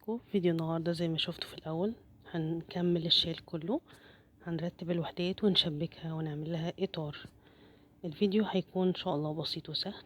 بيكم. فيديو النهاردة زي ما شفتوا في الأول هنكمل الشال كله، هنرتب الوحدات ونشبكها ونعمل لها إطار. الفيديو هيكون إن شاء الله بسيط وسهل.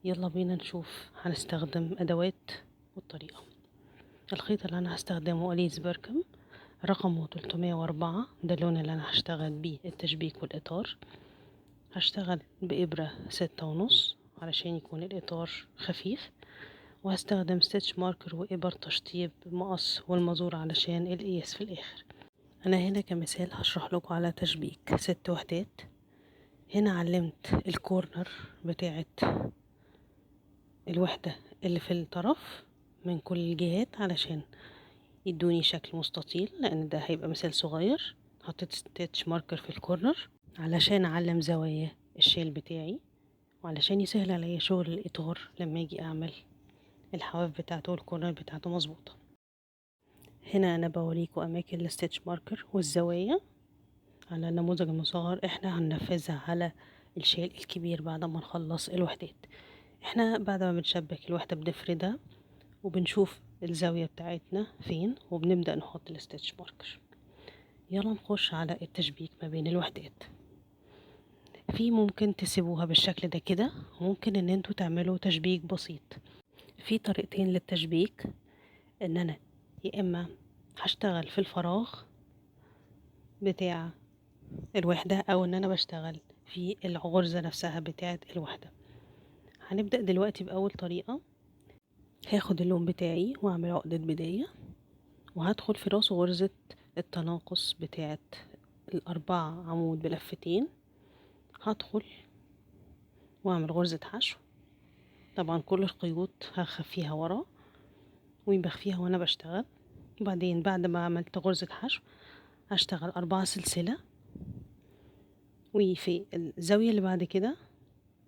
يلا بينا نشوف هنستخدم أدوات والطريقة. الخيط اللي أنا هستخدمه Alize Berkem رقمه 304، ده اللون اللي أنا هشتغل بيه التشبيك والإطار. هشتغل بإبرة 6.5 علشان يكون الإطار خفيف، وهستخدم stitch marker وإبر تشطيب مقص والمازورة علشان القياس في الآخر. أنا هنا كمثال هشرح لكم على تشبيك 6 وحدات. هنا علمت ال corner بتاعت الوحدة اللي في الطرف من كل الجهات علشان يدوني شكل مستطيل، لأن ده هيبقى مثال صغير. حطيت stitch marker في ال corner علشان أعلم زوايا الشيل بتاعي، وعلشان يسهل عليا شغل الإطار لما أجي أعمل الحواف بتاعته وال corner بتاعته مظبوطة. هنا أنا بوريكم أماكن ال stitch marker والزوايا على النموذج المصغر. احنا هننفذها على الشيل الكبير بعد ما نخلص الوحدات. احنا بعد ما بنشبك الوحدة بنفردها وبنشوف الزاوية بتاعتنا فين، وبنبدأ نحط ال stitch marker. يلا نخش على التشبيك ما بين الوحدات. في ممكن تسيبوها بالشكل ده كده، ممكن ان انتوا تعملوا تشبيك بسيط. في طريقتين للتشبيك، ان انا يا اما هشتغل في الفراغ بتاع الوحدة، او ان انا بشتغل في الغرزة نفسها بتاعة الوحدة. هنبدأ دلوقتي بأول طريقة. هاخد اللون بتاعي واعمل عقدة بداية، وهدخل في راس غرزة التناقص بتاعة الأربعة عمود بلفتين. هدخل واعمل غرزة حشو، طبعا كل الخيوط هخفيها ورا وبخفيها وانا بشتغل. وبعدين بعد ما عملت غرزة حشو هشتغل 4 سلسلة، وفي الزاوية اللي بعد كده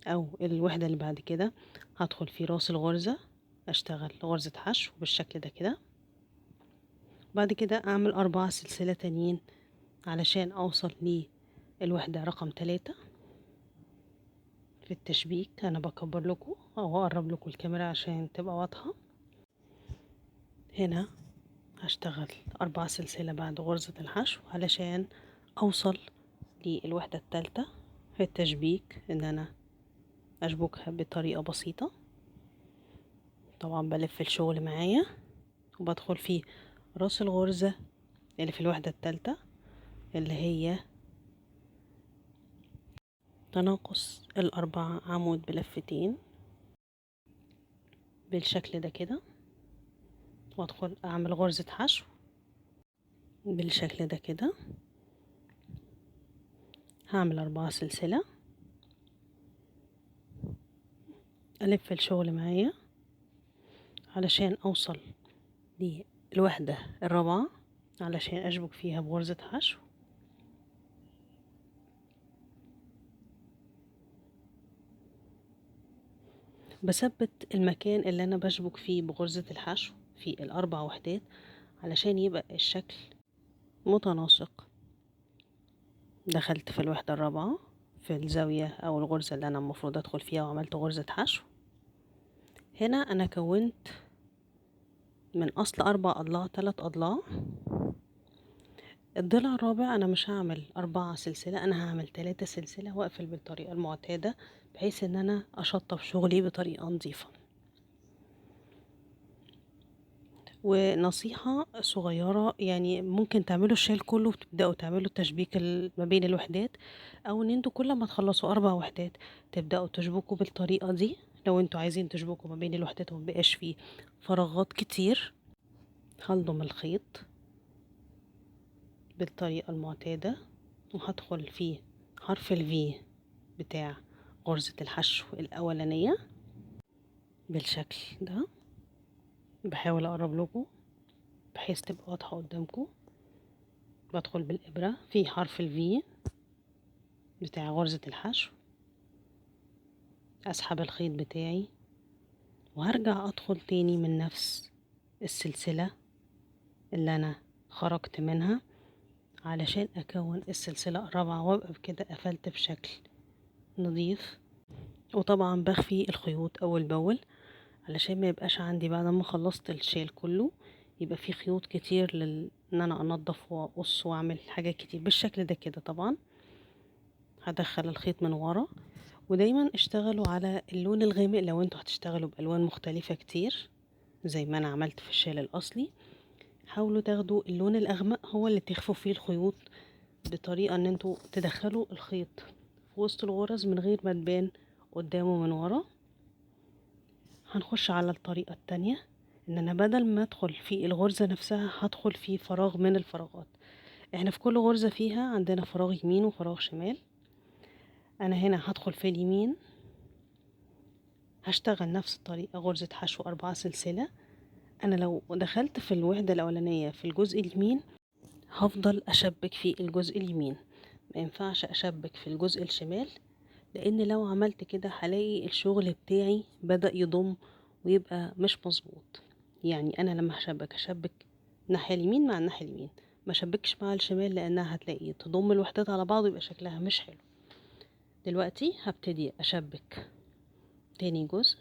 او الوحدة اللي بعد كده هدخل في راس الغرزة اشتغل غرزة حشو بالشكل ده كده. بعد كده اعمل 4 سلسلة تانيين علشان اوصل للوحدة رقم 3 في التشبيك. انا بكبر لكم او اقرب لكم الكاميرا عشان تبقى واضحة. هنا هشتغل 4 سلسلة بعد غرزة الحشو علشان اوصل للوحدة الثالثة في التشبيك، ان انا اشبكها بطريقة بسيطة. طبعا بلف الشغل معايا وبدخل في راس الغرزة اللي في الوحدة الثالثة اللي هي تناقص ال4 عمود بلفتين بالشكل ده كده، وادخل اعمل غرزة حشو بالشكل ده كده. هعمل 4 سلسلة، الف الشغل معايا علشان اوصل للوحدة الرابعة علشان اشبك فيها بغرزة حشو. بثبت المكان اللي انا بشبك فيه بغرزة الحشو في ال4 وحدات علشان يبقى الشكل متناسق. دخلت في الوحدة الرابعة في الزاوية او الغرزة اللي انا المفروض ادخل فيها وعملت غرزة حشو. هنا انا كونت من اصل 4 اضلاع 3 اضلاع. الضلع الرابع انا مش هعمل 4 سلسلة، انا هعمل 3 سلسلة واقفل بالطريقة المعتادة بحيث ان انا اشطب شغلي بطريقة نظيفة. ونصيحة صغيرة، يعني ممكن تعملوا الشال كله وتبدأوا تعملوا التشبيك ما بين الوحدات، او ان انتوا كل ما تخلصوا 4 وحدات تبدأوا تشبكوا بالطريقة دي لو انتوا عايزين تشبكوا ما بين الوحدات وما بقاش فيه فراغات كتير. هلضم الخيط بالطريقة المعتادة وهدخل في حرف الفي بتاع غرزة الحشو الأولانية بالشكل ده. بحاول أقرب لكم بحيث تبقى واضحة قدامكم. بدخل بالإبرة في حرف الفي بتاع غرزة الحشو، أسحب الخيط بتاعي وهرجع أدخل تاني من نفس السلسلة اللي أنا خرجت منها علشان أكون السلسلة الرابعة، وأبقى بكده قفلت بشكل نظيف. وطبعا بخفي الخيوط أول بأول علشان ما يبقاش عندي بعد ما خلصت الشيل كله يبقى في خيوط كتير ان انا انضف واقص واعمل حاجات كتير بالشكل ده كده. طبعا هدخل الخيط من ورا، ودايما اشتغلوا على اللون الغامق لو انتوا هتشتغلوا بالوان مختلفة كتير زي ما انا عملت في الشال الاصلي. حاولوا تاخدوا اللون الاغمق هو اللي تخفوا فيه الخيوط، بطريقة ان انتوا تدخلوا الخيط في وسط الغرز من غير ما تبان قدامه من ورا. هنخش على الطريقة التانية، ان انا بدل ما ادخل في الغرزة نفسها هدخل في فراغ من الفراغات. احنا في كل غرزة فيها عندنا فراغ يمين وفراغ شمال. انا هنا هدخل في اليمين، هشتغل نفس الطريقة غرزة حشو 4 سلسلة. انا لو دخلت في الوحدة الاولانية في الجزء اليمين هفضل اشبك في الجزء اليمين، ما ينفعش اشبك في الجزء الشمال، لان لو عملت كده هلاقي الشغل بتاعي بدأ يضم ويبقى مش مظبوط. يعني انا لما هشبك هشبك الناحية اليمين مع الناحية اليمين، ما شبكش مع الشمال لانها هتلاقي تضم الوحدات على بعض ويبقى شكلها مش حلو. دلوقتي هبتدي اشبك تاني جزء،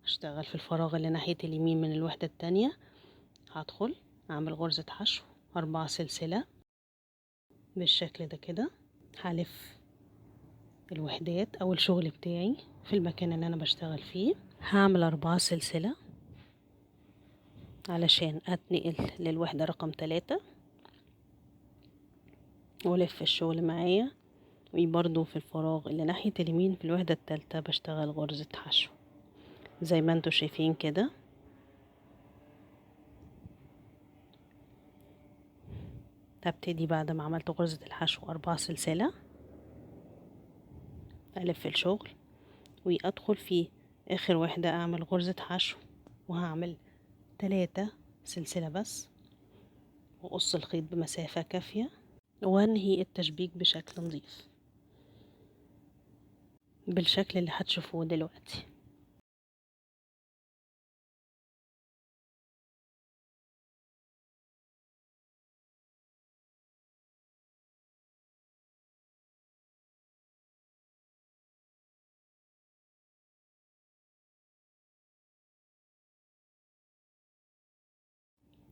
هشتغل في الفراغ اللي ناحية اليمين من الوحدة التانية، هدخل اعمل غرزة حشو 4 سلسلة بالشكل ده كده. هلف الوحدات او الشغل بتاعي في المكان اللي انا بشتغل فيه، هعمل 4 سلسلة علشان اتنقل للوحدة رقم 3، والف الشغل معايا. وبرضو في الفراغ اللي ناحية اليمين في الوحدة التالتة بشتغل غرزة حشو زي ما انتوا شايفين كده. هبتدي بعد ما عملت غرزة الحشو 4 سلسلة ألف الشغل، وأدخل في آخر وحدة أعمل غرزة حشو، وهعمل 3 سلسلة بس، وأقص الخيط بمسافة كافية، وأنهي التشبيك بشكل نظيف بالشكل اللي هتشوفوه دلوقتي.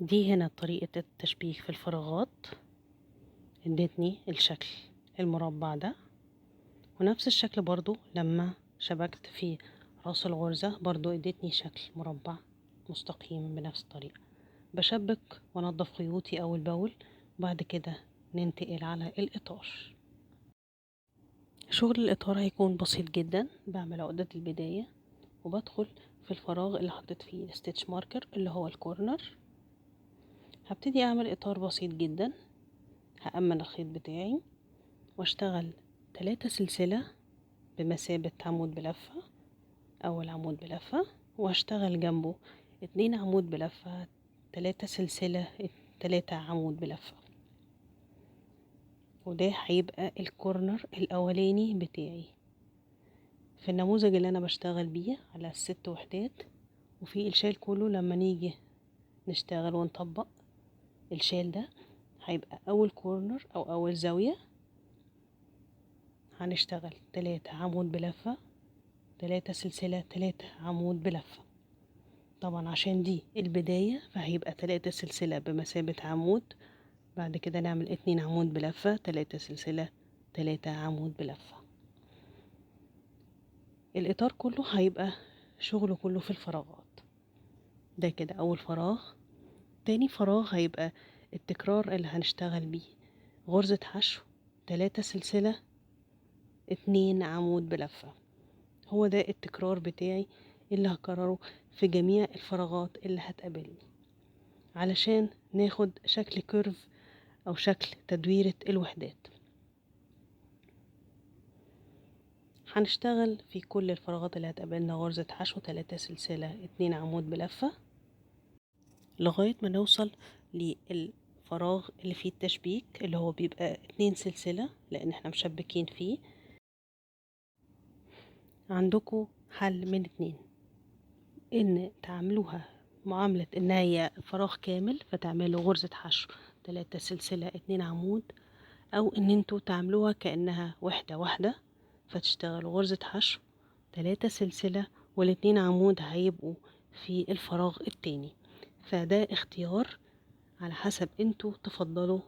دي هنا طريقة التشبيك في الفراغات، ادتني الشكل المربع ده. ونفس الشكل برضو لما شبكت في راس الغرزة برضو ادتني شكل مربع مستقيم بنفس الطريقة. بشبك وانضف خيوطي اول باول، وبعد كده ننتقل على الاطار. شغل الاطار هيكون بسيط جدا. بعمل عقدة البداية وبدخل في الفراغ اللي حطيت فيه ال stitch marker اللي هو ال corner. هبتدي اعمل اطار بسيط جدا، هأمن الخيط بتاعي واشتغل 3 سلسلة بمثابة عمود بلفة، اول عمود بلفة، وهشتغل جنبه 2 عمود بلفة، 3 سلسلة، 3 عمود بلفة، وده هيبقى ال corner الاولاني بتاعي في النموذج اللي انا بشتغل بيه على 6 وحدات. وفي الشال كله لما نيجي نشتغل ونطبق الشال ده هيبقى اول corner او اول زاوية هنشتغل 3 عمود بلفة، 3 سلسلة، 3 عمود بلفة. طبعا عشان دي البداية فهيبقى 3 سلسلة بمثابة عمود، بعد كده نعمل 2 عمود بلفة، 3 سلسلة، 3 عمود بلفة. الإطار كله هيبقى شغله كله في الفراغات. ده كده أول فراغ. تاني فراغ هيبقى التكرار اللي هنشتغل بيه غرزة حشو، 3 سلسلة، 2 عمود بلفة. هو ده التكرار بتاعي اللي هكرره في جميع الفراغات اللي هتقابلني علشان ناخد شكل كيرف أو شكل تدويرة الوحدات. هنشتغل في كل الفراغات اللي هتقابلنا غرزة حشو، 3 سلسلة، 2 عمود بلفة، لغاية ما نوصل للفراغ اللي فيه التشبيك اللي هو بيبقى 2 سلسلة لأن احنا مشبكين فيه. عندكم حل من 2، ان تعملوها معاملة ان هي فراغ كامل فتعملوا غرزة حشو، 3 سلسلة، 2 عمود، او ان انتوا تعملوها كأنها وحدة واحدة فتشتغلوا غرزة حشو، 3 سلسلة، والاتنين عمود هيبقوا في الفراغ التاني. فده اختيار على حسب انتوا تفضلوا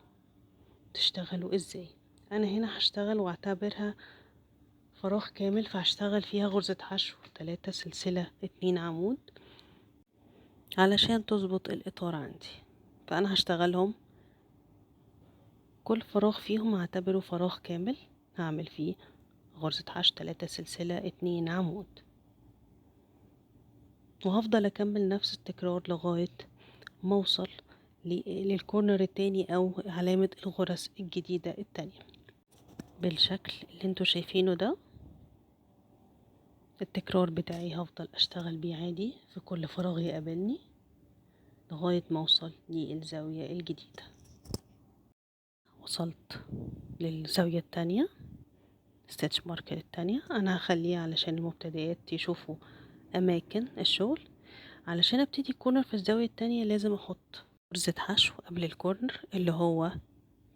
تشتغلوا ازاي. انا هنا هشتغل واعتبرها فراغ كامل، فهشتغل فيها غرزة حشو 3 سلسلة 2 عمود علشان تظبط الاطار عندي. فانا هشتغلهم كل فراغ فيهم هعتبره فراغ كامل، هعمل فيه غرزة حشو 3 سلسلة 2 عمود، وهفضل اكمل نفس التكرار لغاية ما اوصل للكورنر التاني او علامة الغرز الجديدة التانية بالشكل اللي انتوا شايفينه ده. التكرار بتاعي هفضل اشتغل بيه عادي في كل فراغ يقابلني لغاية ما اوصل للزاوية الجديدة. وصلت للزاوية التانية، stitch marker التانية. انا هخليها علشان المبتدئات يشوفوا اماكن الشغل. علشان ابتدي ال corner في الزاوية التانية لازم احط غرزة حشو قبل ال corner اللي هو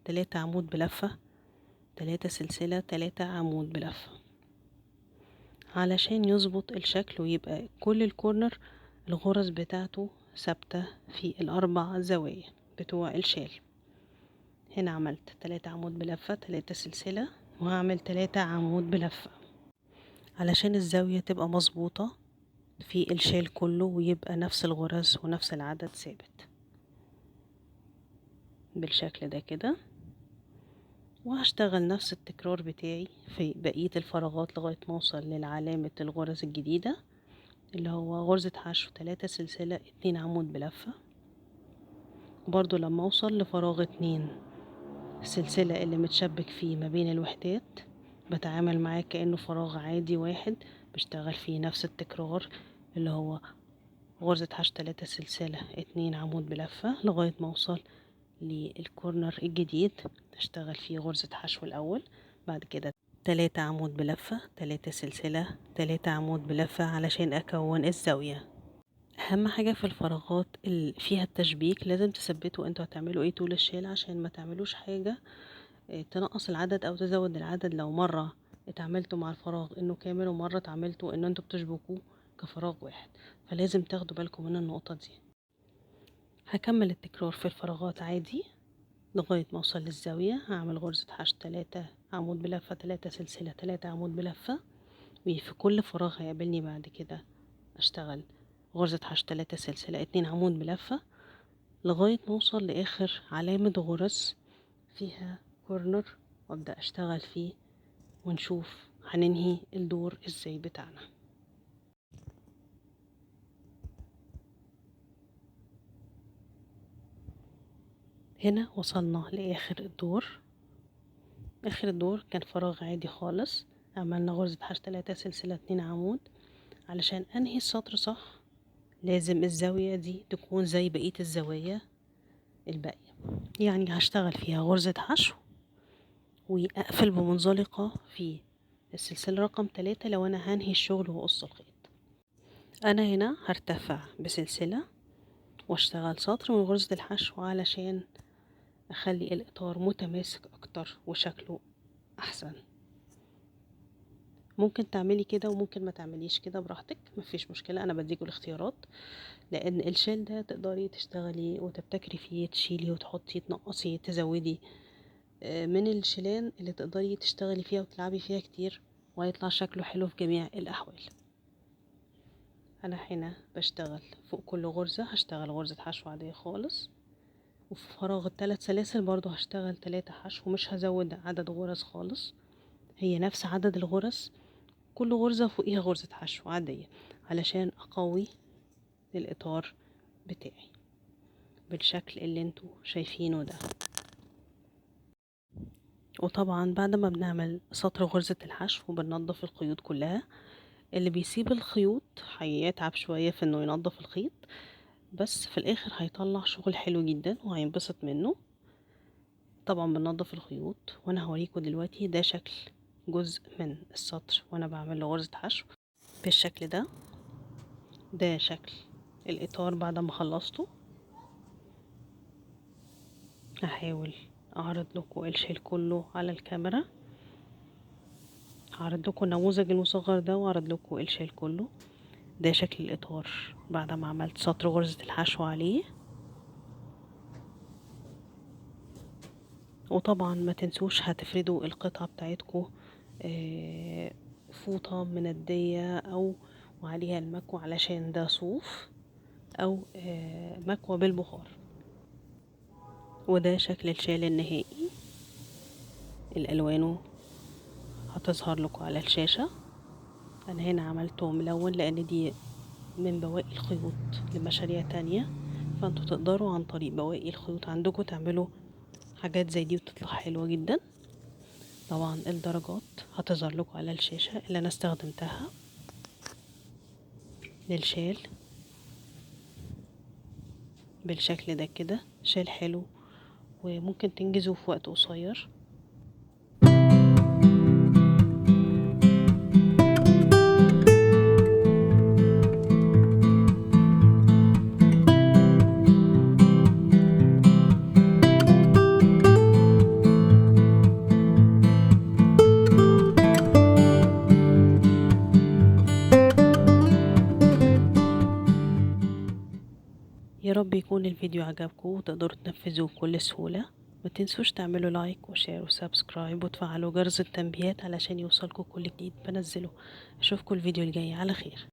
3 عمود بلفة، 3 سلسلة، 3 عمود بلفة، علشان يظبط الشكل ويبقى كل ال corner الغرز بتاعته ثابتة في الأربع زوايا بتوع الشال. هنا عملت 3 عمود بلفة، 3 سلسلة، وهعمل 3 عمود بلفة علشان الزاوية تبقى مظبوطة في الشال كله ويبقى نفس الغرز ونفس العدد ثابت بالشكل ده كده. وهشتغل نفس التكرار بتاعي في بقية الفراغات لغاية ما اوصل للعلامة الغرز الجديدة اللي هو غرزة حشو 3 سلسلة 2 عمود بلفة. وبرضو لما اوصل لفراغ 2 السلسلة اللي متشبك فيه ما بين الوحدات بتعامل معاه كأنه فراغ عادي واحد، بشتغل فيه نفس التكرار اللي هو غرزة حشو 3 سلسلة 2 عمود بلفة لغاية ما اوصل للكورنر الجديد اشتغل فيه غرزة حشو الأول، بعد كده 3 عمود بلفة، 3 سلسلة، 3 عمود بلفة علشان أكون الزاوية. أهم حاجة في الفراغات اللي فيها التشبيك لازم تثبتوا انتوا هتعملوا ايه طول الشيل عشان ما تعملوش حاجة تنقص العدد أو تزود العدد. لو مرة اتعاملتوا مع الفراغ انه كامل ومرة اتعاملتوا ان انتوا بتشبكوه كفراغ واحد، فلازم تاخدوا بالكم من النقطة دي. هكمل التكرار في الفراغات عادي لغاية ما اوصل للزاوية. هعمل غرزة حشو 3 عمود بلفة، 3 سلسلة، 3 عمود بلفة، وفي كل فراغ هيقابلني بعد كده اشتغل غرزة حشو 3 سلسلة 2 عمود بلفة لغاية ما اوصل لاخر علامة غرز فيها كورنر وابدأ اشتغل فيه، ونشوف هننهي الدور ازاي بتاعنا. هنا وصلنا لآخر الدور. آخر الدور كان فراغ عادي خالص، عملنا غرزة حشو 3 سلسلة 2 عمود. علشان أنهي السطر صح لازم الزاوية دي تكون زي بقية الزوايا الباقية، يعني هشتغل فيها غرزة حشو وأقفل بمنزلقة في السلسلة رقم 3 لو أنا هنهي الشغل وأقص الخيط. أنا هنا هرتفع بسلسلة واشتغل سطر من غرزة الحشو علشان اخلي الاطار متماسك اكتر وشكله احسن. ممكن تعملي كده وممكن ما تعمليش كده، براحتك مفيش مشكلة، انا بديكوا الاختيارات، لان الشال ده تقدري تشتغلي وتبتكري فيه، تشيلي وتحطي تنقصي تزودي، من الشيلان اللي تقدري تشتغلي فيها وتلعبي فيها كتير وهيطلع شكله حلو في جميع الاحوال. انا هنا بشتغل فوق كل غرزة هشتغل غرزة حشو عادية خالص، وفي فراغ الثلاث سلاسل برضو هشتغل 3 حشو، مش هزود عدد غرز خالص، هي نفس عدد الغرز، كل غرزة فوقيها غرزة حشو عادية علشان اقوي الاطار بتاعي بالشكل اللي انتوا شايفينه ده. وطبعا بعد ما بنعمل سطر غرزة الحشو وبننضف الخيوط كلها، اللي بيسيب الخيوط هيتعب شوية في انه ينضف الخيط، بس في الاخر هيطلع شغل حلو جدا وهينبسط منه. طبعا بننضف الخيوط، وانا هوريكم دلوقتي ده شكل جزء من السطر وانا بعمل له غرزة حشو بالشكل ده. ده شكل الاطار بعد ما خلصته. هحاول اعرض لكم الشيل كله على الكاميرا، هعرض لكم النموذج المصغر ده واعرض لكم الشال كله. ده شكل الإطار بعد ما عملت سطر غرزة الحشو عليه. وطبعا ما تنسوش هتفردوا القطعة بتاعتكم فوطة مندية او وعليها المكوى علشان ده صوف، او مكوى بالبخار. وده شكل الشال النهائي، الالوان هتظهر لكم على الشاشة. انا هنا عملته ملون لان دي من بواقي الخيوط لمشاريع تانية، فانتوا تقدروا عن طريق بواقي الخيوط عندكم تعملوا حاجات زي دي وتطلع حلوة جدا. طبعا الدرجات هتظهر لكم على الشاشة اللي انا استخدمتها للشال بالشكل ده كده. شال حلو وممكن تنجزوه في وقت قصير. يا رب يكون الفيديو عجبكم وتقدروا تنفذوه بكل سهولة. ما تنسوش تعملوا like و share و subscribe وتفعلوا جرس التنبيهات علشان يوصلكم كل جديد بنزله. اشوفكم الفيديو الجاي على خير.